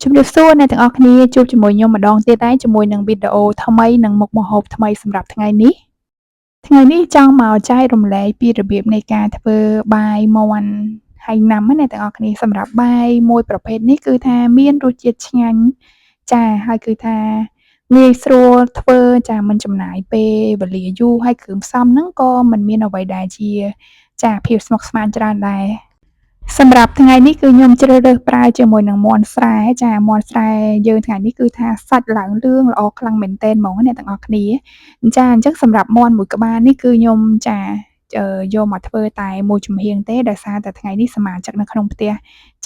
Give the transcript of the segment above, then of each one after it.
ជំរាបសួរអ្នកទាំងអស់គ្នាជួបជាមួយខ្ញុំម្ដងទៀតដែរជាមួយនឹងវីដេអូថ្មីនិងមុខម្ហូបថ្មីសម្រាប់ថ្ងៃនេះថ្ងៃនេះចង់មកចែករំលែកពីរបៀបនៃការធ្វើបាយមាន់ហៃណាំណាអ្នកទាំងអស់គ្នាសម្រាប់បាយមួយប្រភេទនេះគឺថាមានរសជាតិឆ្ងាញ់ចាហើយគឺថាងាយស្រួលធ្វើចាមិនចំណាយពេលវេលាយូរហើយគ្រឿងផ្សំហ្នឹងក៏មិនមានអ្វីដែលជាចាភាពស្មុគស្មាញច្រើនដែរសម្រាប់ថ្ងៃនេះគឺខ្ញុំជ្រើសរើសប្រើជាមួយនឹងមាន់ស្រែចាមាន់ស្រែយើងថ្ងៃនេះគឺថាសាច់ឡើងលឿងល្អខ្លាំងមែនទែនហ្មងអ្នកទាំងអស់គ្នាចាអញ្ចឹងសម្រាប់មាន់មួយក្បាលនេះគឺខ្ញុំចាយកមកធ្វើតែមួយចំហៀងទេដោយសារតែថ្ងៃនេះសមាជិកនៅក្នុងផ្ទះ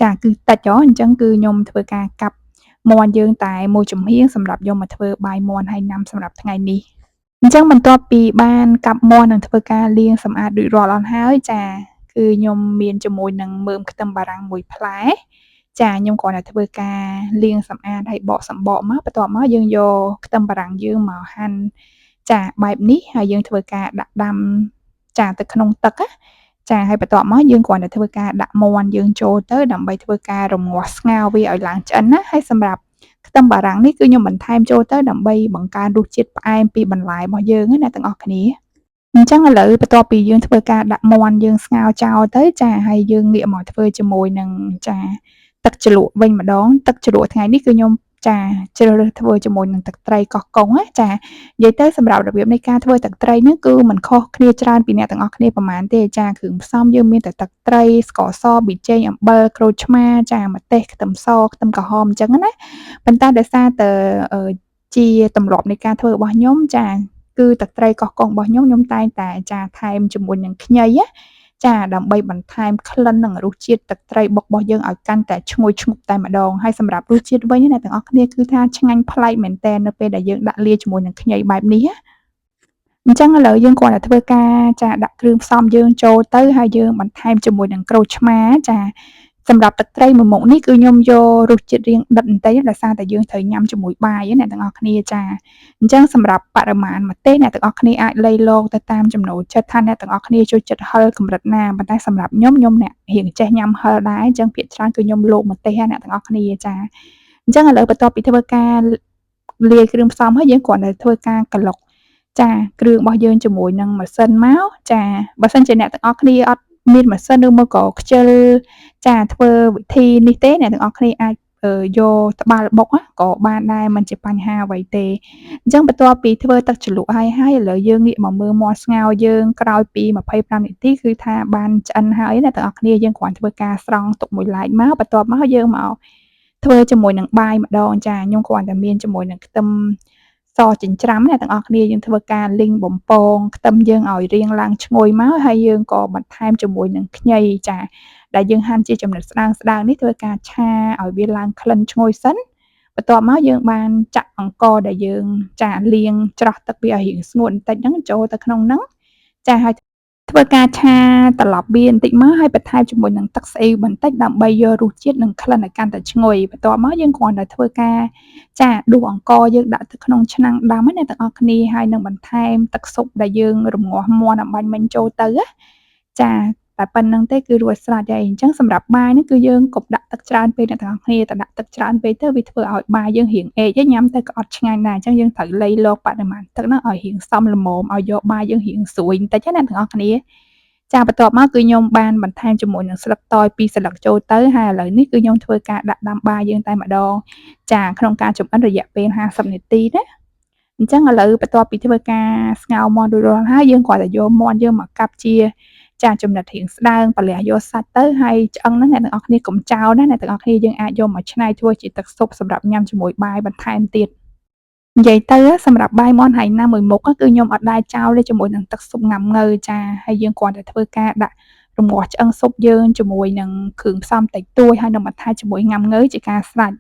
ចាគឺតិចហ៎អញ្ចឹងគឺខ្ញុំធ្វើការកាប់មាន់យើងតែមួយចំហៀងសម្រាប់យកមកធ្វើបាយមាន់ហើយញ៉ាំសម្រាប់ថ្ងៃនេះអញ្ចឹងបន្ទាប់ពីបានកាប់មាន់និងធ្វើការលាងសម្អាតរួចរាល់អស់ហើយចាគឺខ្ញុំមានជាមួយនឹងមើមខ្ទឹមបារាំងមួយផ្លែចាខ្ញុំគ្រាន់តែធ្វើការលាងសម្អាតហើយបកសម្បកមកបន្ទាប់មកយើងយកខ្ទឹមបារាំងយើងមកហាន់ចាបែបនេះហើយយើងធ្វើការដាក់ដាំចាទៅក្នុងទឹកណាចាហើយបន្ទាប់មកយើងគ្រាន់តែធ្វើការដាក់មាន់យើងចូលទៅដើម្បីធ្វើការរម្ងាស់ស្ងោរវាឲ្យឡើងឆ្អិនណាហើយសម្រាប់ខ្ទឹមបារាំងនេះគឺខ្ញុំបន្ថែមចូលទៅដើម្បីបង្កើនរសជាតិផ្អែមពីបន្លែរបស់យើងណាទាំងអស់គ្នាអញ្ចឹងឥឡូវបន្ទាប់ពីយើងធ្វើការដាក់មាន់យើងស្ងោរចោលទៅចាហើយយើងងាកមកធ្វើជាមួយនឹងចាទឹកជ្រលក់វិញម្ដងទឹកជ្រលក់ថ្ងៃនេះគឺខ្ញុំចាជ្រើសរើសធ្វើជាមួយនឹងទឹកត្រីកោះកុងណាចានិយាយទៅសម្រាប់របៀបនៃការធ្វើទឹកត្រីនេះគឺមិនខុសគ្នាច្រើនពីអ្នកទាំងអស់គ្នាប្រហែលទេចាគ្រឿងផ្សំយើងមានតែទឹកត្រីស្ករសប៊ីចេងអំបិលក្រូចឆ្មាចាម្ទេសខ្ទឹមសខ្ទឹមក្រហមអញ្ចឹងណាប៉ុន្តែដោយសារតែជាទម្លាប់នៃការធ្វើរបស់ខ្ញុំចាគឺទឹកត្រីកោះកុងរបស់ខ្ញុំខ្ញុំតែងតែចាថែមជាមួយនឹងខ្ញីណាចាដើម្បីបន្ថែមក្លិននិងរសជាតិទឹកត្រីបុករបស់យើងឲ្យកាន់តែឈ្ងុយឈ្ងប់តែម្ដងហើយសម្រាប់រសជាតិវិញអ្នកទាំងអស់គ្នាគឺថាឆ្ងាញ់ប្លែកមែនទែននៅពេលដែលយើងដាក់លាយជាមួយនឹងខ្ញីបែបនេះណាអញ្ចឹងឥឡូវយើងគ្រាន់តែធ្វើការចាដាក់គ្រឿងផ្សំយើងចូលទៅហើយយើងបន្ថែមជាមួយនឹងក្រូចឆ្មាចាសម្រាប់ទឹកត្រីមួយមុខនេះគឺខ្ញុំយករសជាតិរាងដិតបន្តិចដោយសារតែយើងត្រូវញ៉ាំជាមួយបាយណាអ្នកទាំងអស់គ្នាចាអញ្ចឹងសម្រាប់បរិមាណម្ទេសអ្នកទាំងអស់គ្នាអាចលៃលកទៅតាមចំណូលចិត្តថាអ្នកទាំងអស់គ្នាចូលចិត្តហឹរកម្រិតណាប៉ុន្តែសម្រាប់ខ្ញុំខ្ញុំអ្នករៀងចេះញ៉ាំហឹរដែរអញ្ចឹងភាគច្រើនគឺខ្ញុំលោកម្ទេសណាអ្នកទាំងអស់គ្នាចាអញ្ចឹងឥឡូវបន្ទាប់ពីធ្វើការលាយគ្រឿងផ្សំហើយយើងគ្រាន់តែធ្វើការក្រឡុកចាគ្រឿងរបស់យើងជាមួយនឹងម៉ាស៊ីនមកចាបើសិនជាអ្នកទាំងអស់គ្នាអត់មានម៉ាស៊ីនឬមកក៏ខ្ជិលចាធ្វើវិធីនេះទេអ្នកទាំងអស់គ្នាអាចយកត្បាល់បុកក៏បានដែរមិនជាបញ្ហាអ្វីទេអញ្ចឹងបន្ទាប់ពីធ្វើទឹកជ្រលក់ហើយហើយឥឡូវយើងងាកមកមើលមាន់ស្ងោរយើងក្រោយពី25នាទីគឺថាបានឆ្អិនហើយអ្នកទាំងអស់គ្នាយើងគ្រាន់ធ្វើការស្រង់ទុកមួយឡែកមកបន្ទាប់មកយើងមកធ្វើជាមួយនឹងបាយម្ដងចាខ្ញុំគ្រាន់តែមានជាមួយនឹងខ្ទឹមសចិញ្ច្រាំអ្នកទាំងអស់គ្នាយើងធ្វើការលីងបំពងខ្ទឹមយើងឲ្យរៀងឡើងឈ្ងុយមកហើយយើងក៏បន្ថែមជាមួយនឹងខ្ញីចាដែលយើងហាន់ជាចំណិតស្ដើងស្ដើងនេះធ្វើការឆាឲ្យវាឡើងក្លិនឈ្ងុយសិនបន្ទាប់មកយើងបានចាក់អង្ករដែលយើងចាលាងច្រោះទឹកវាឲ្យរៀងស្ងួតបន្តិចហ្នឹងចូលទៅក្នុងហ្នឹងចាហើយធ្វើការឆាត្រឡប់វាបន្តិចមកហើយបន្ថែមជាមួយនឹងទឹកស្អ៊ីវបន្តិចដើម្បីយករសជាតិនិងក្លិនឲ្យកាន់តែឈ្ងុយបន្ទាប់មកយើងគ្រាន់តែធ្វើការចាដួសអង្ករយើងដាក់ទៅក្នុងឆ្នាំងដាំណាទាំងអស់គ្នាហើយនឹងបន្ថែមទឹកស៊ុបដែលយើងរម្ងាស់មាន់អំបាញ់មិញចូលទៅណាចាតែប៉ុណ្្នឹងទេគឺរួចស្រេចហើយអញ្ចឹងសម្រាប់បាយហ្នឹងគឺយើងកុំដាក់ទឹកច្រើនពេកអ្នកទាំងអស់គ្នាតែដាក់ទឹកច្រើនពេកទៅវាធ្វើឲ្យបាយយើងរៀងអេកញ៉ាំទៅក៏អត់ឆ្ងាញ់ដែរអញ្ចឹងយើងត្រូវលៃលកបរិមាណទឹកហ្នឹងឲ្យរៀងសមល្មមឲ្យយកបាយយើងរៀងស្រួយបន្តិចណាអ្នកទាំងអស់គ្នាចាបន្ទាប់មកគឺខ្ញុំបានបន្ថែមជាមួយនឹងស្លឹកតើយ2ស្លឹកចូលទៅហើយឥឡូវនេះគឺខ្ញុំធ្វើការដាក់ដាំបាយយើងតែម្ដងចាក្នុងការចម្អិនរយៈពេល50នាទីណាអញ្ចឹងឥឡូវបន្ទាប់ពីធ្វើការស្ងោរមាន់រួចរាល់ហើយយើងគ្រាន់តែយកមាន់យើងមកកាប់ជាចាចំណិតរៀងស្ដើងប្រលះយកសាច់ទៅហើយឆ្អឹងហ្នឹងអ្នកទាំងអស់គ្នាកុំចោលណាអ្នកទាំងអស់គ្នាយើងអាចយកមកច្នៃធ្វើជាទឹកស៊ុបសម្រាប់ញ៉ាំជាមួយបាយបន្ថែមទៀតនិយាយទៅសម្រាប់បាយមាន់ហៃណាមួយមុខគឺខ្ញុំអត់ដែលចោលទេជាមួយនឹងទឹកស៊ុបង៉ាំង៉ូវចាហើយយើងគ្រាន់តែធ្វើការដាក់រម្ងាស់ឆ្អឹងស៊ុបយើងជាមួយនឹងគ្រឿងផ្សំតិចតួចហើយនឹងបន្ថែមជាមួយង៉ាំង៉ូវជាការស្រេច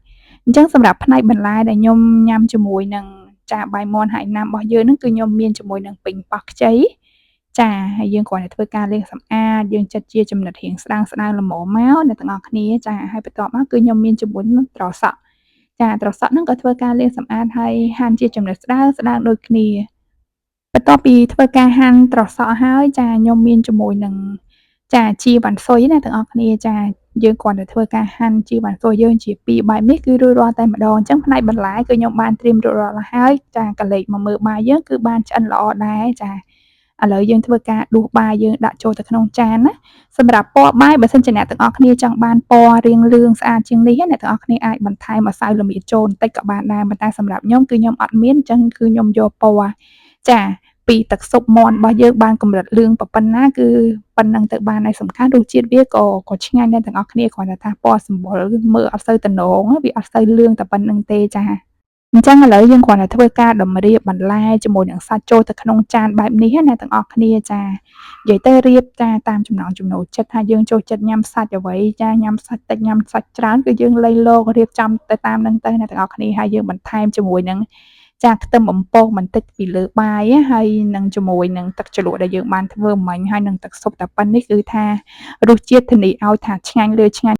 អញ្ចឹងសម្រាប់ផ្នែកបន្លែដែលខ្ញុំញ៉ាំជាមួយនឹងចាបាយមាន់ហៃណាំរបស់យើងហ្នឹងគឺខ្ញុំមានជាមួយនឹងប៉េងប៉ោះខ្ចីចាហើយយើងគ្រាន់តែធ្វើការលាងសម្អាតយើងចិតជាចំណិតរៀងស្ដើងស្ដើងល្មមមកអ្នកទាំងអស់គ្នាចាហើយបន្ទាប់មកគឺខ្ញុំមានជាមួយនឹងត្រសក់ចាត្រសក់ហ្នឹងក៏ធ្វើការលាងសម្អាតហើយហាន់ជាចំណិតស្ដើងស្ដើងដូចគ្នាបន្ទាប់ពីធ្វើការហាន់ត្រសក់ហើយចាខ្ញុំមានជាមួយនឹងចាជីវ៉ាន់ស៊ុយណាទាំងអស់គ្នាចា យើងគ្រាន់តែធ្វើការហាន់ជីវ៉ាន់ស៊ូយើងជាពីរបែបនេះគឺរួចរាល់តែម្ដងអញ្ចឹងផ្នែកបន្លែគឺខ្ញុំបានត្រៀមរួចរាល់ហើយចាកលេចមកមើលបាយយើងគឺបានឆ្អិនល្អដែរចាឥឡូវយើងធ្វើការដួសបាយយើងដាក់ចូលទៅក្នុងចានណាសម្រាប់ពណ៌បាយបើសិនជាអ្នកទាំងអស់គ្នាចង់បានពណ៌រាងលឿងស្អាតជាងនេះអ្នកទាំងអស់គ្នាអាចបន្ថែមម្សៅល្មៀតចូលបន្តិចក៏បានដែរប៉ុន្តែសម្រាប់ខ្ញុំគឺខ្ញុំអត់មានអញ្ចឹងគឺខ្ញុំយកពណ៌ចាពីទឹកស៊ុបមាន់របស់យើងបានកម្រិតលឿងប៉ុណ្ណាគឺប៉ុណ្ណឹងទៅបានហើយសំខាន់រសជាតិវាក៏ក៏ឆ្ងាញ់ដែរទាំងអស់គ្នាគ្រាន់តែថាពណ៌សម្បុរមើលអត់សូវតំណងវាអត់សូវលឿងតែប៉ុណ្្នឹងទេចាអញ្ចឹងឥឡូវយើងគ្រាន់តែធ្វើការតម្រៀបបន្លែជាមួយនឹងសាច់ចូលទៅក្នុងចានបែបនេះណាទាំងអស់គ្នាចានិយាយទៅរៀបចាតាមចំណង់ចំណូលចិត្តថាយើងចូលចិត្តញ៉ាំសាច់អ្វីចាញ៉ាំសាច់តិចញ៉ាំសាច់ច្រើនគឺយើងលៃលករៀបចំទៅតាមនឹងទៅណាទាំងអស់គ្នាហើយយើងបន្ថែមជាមួយនឹងចាខ្ទឹមបំពងបន្តិចពីលើបាយហើយនឹងជាមួយនឹងទឹកជ្រលក់ដែលយើងបានធ្វើមិញហើយនឹងទឹកស៊ុបតែប៉ុណ្្នេះគឺថារសជាតិធានាឲ្យថាឆ្ងាញ់លើឆ្ងាញ់។